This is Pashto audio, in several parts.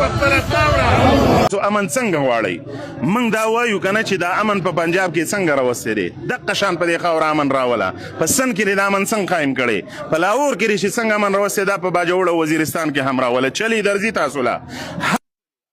تاسو امن څنګه غواړئ؟ موږ دا وایو کنه چې دا امن په پنجاب کې څنګه راوستی دی، دقه شان په دې خاوره امن راوله. په سند کې دا امن څنګه قایم کړي، په لاهور کې چې څنګه امن راوستی، دا په باجوړ او وزیرستان کې هم راوله. چلی درځي تاسو له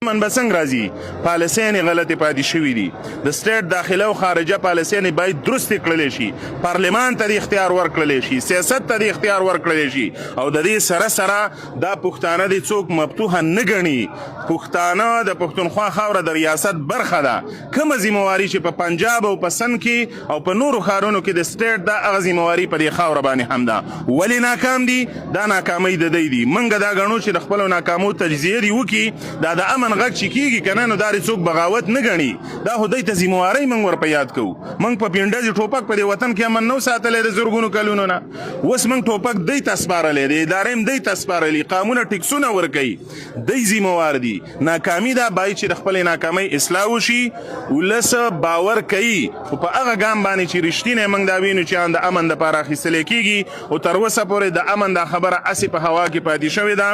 امن به څنګه راځي؟ پالیسیانې غلطې پاتې شوې دي. د سټیټ داخله او خارجه پالیسیانې باید درستې کړلی شي. پارلمان ته د اختیار ورکړلی شي، سیاست ته د اختیار ورکړلی شي، او د دې سره سره دا پښتانه دې څوک مفتوحه نه ګڼي. پښتانه د پښتونخوا خاوره د ریاست برخه ده. کومه ذمہواري چې په پنجاب او په سند کې او په نورو ښارونو کې د سټیټ دا، هغه ذمہواري په دې خاوره باندې هم ده. ولې ناکام دي؟ دا ناکامۍ د دی دي. منګه دا غنو چې د خپل ناکامو تجزیه دی وکي. دا د امن غږ چې کیږي کنه، نو دا څوک بغاوت نه غني، دا خو دوی ته ذمہواري موږ ور په یاد کوو. موږ په پینډه ټوپک په دې وطن کې امن نو ساتلې د زرګونو کلونو نه. اوس موږ ټوپک دی ته سپارلې دی، ادارې هم دی ته سپارلې، قامونه ټیکسونه ورکوي، دی ذمہوار دي. ناکامي دا باید چې د خپل ناکامۍ اصلاح وشي. ولس باور کوي، خو په هغه ګام باندې چې رښتینی موږ دا وینو چې د امن دپاره اخیستل کېږي، او تر اوسه پورې د امن دا خبره هسې په هوا کې پاتې شوې ده.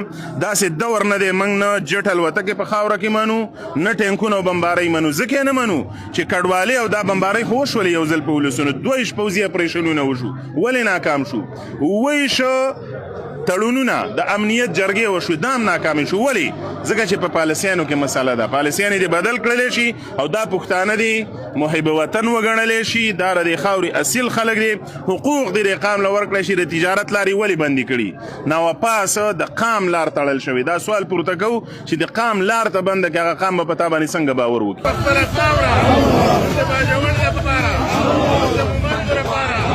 داسې دور نه دی. موږ نه جټ الوتکې په خاوره کې منو، نه ټانکونه او بمبارۍ منو. ځکه یې نه منو چې کډوالۍ او دا بمبارۍ خو وشولې یو ځل په ولسونو، 22 پوځي اپریشنونه وشو، ولې ناکام شو؟ 27 تړونونه د امنیت جرګې وشو، دا هم ناکام شو. ولې؟ ځکه چې په پالیسیانو کې مسله ده. پالیسیانې دې بدل کړل شي او دا پښتانه دي محب وطن وګڼل شي. دا د خاورې اصیل خلک دي، حقوق دې د قام له ورکړل شي. د تجارت لارې ولې بندې کړي؟ نو پاس د قام لار تړل شوې. دا سوال پورته کو چې د قام لار ته بنده کې، هغه قام به په تا باندې څنګه باور وکړي؟ خپله خاوره د باجوړ لپاره، د مومندو لپاره.